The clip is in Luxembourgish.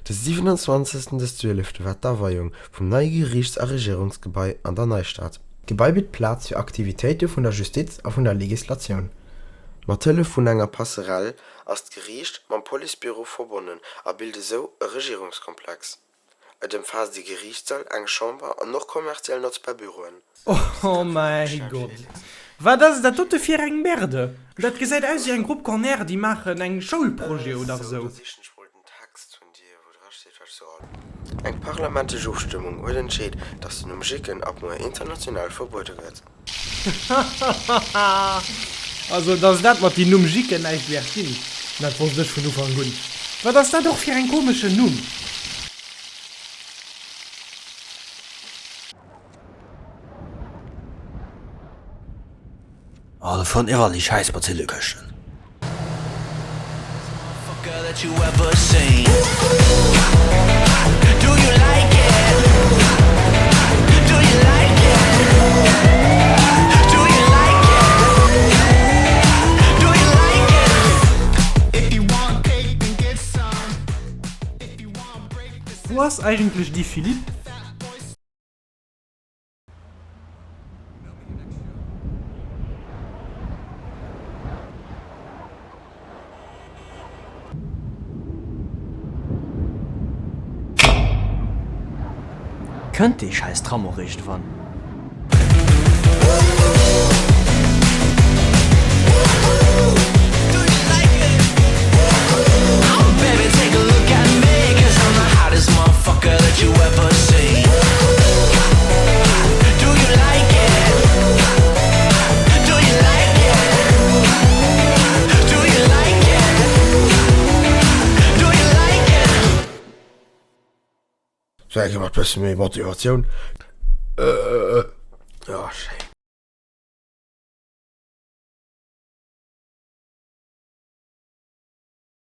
De 27 des Zwielefte war d'Aweiung vum neie Geriichts a Regierungsgebai an der Neistad. D'Gebai bitt Plaz fir Aktivitéite vun der Justiz a vun der Legislatioun. Mat Hëllef vun enger Passerelle ass d'Geriicht mam Policebüro verbonnen a bilt esou e Regierungskomplex. Et ëmfaasst e Geriichtssall, eng Chamber an och kommerziell notzbar Büroen. Oh mäi Gott, wat ass dat dote fir eng Merde? Dat gesäit aus wéi eng Grupp Connerds, déi maachen eng Schoulprojet oder esou. Eng parlamentesch Ofstëmmung huet entscheet, datt den Numm Jicken ab muer international verbuede gëtt. Hahahaha, also dass dat mat die Numm Jicken näischt wärt ginn, dat wosst ech vun Ufank un. Wat ass dat och fir eng komeschen Numm? Oh, do fannen iwwerall déi schäiss Bazillekëschten. Wou ass eigentlech die Philippe? Kënnt dee schäiss Tram och iergendwann? Sou eng Kéier mat bësse méi Motivatioun. Oh, schéin.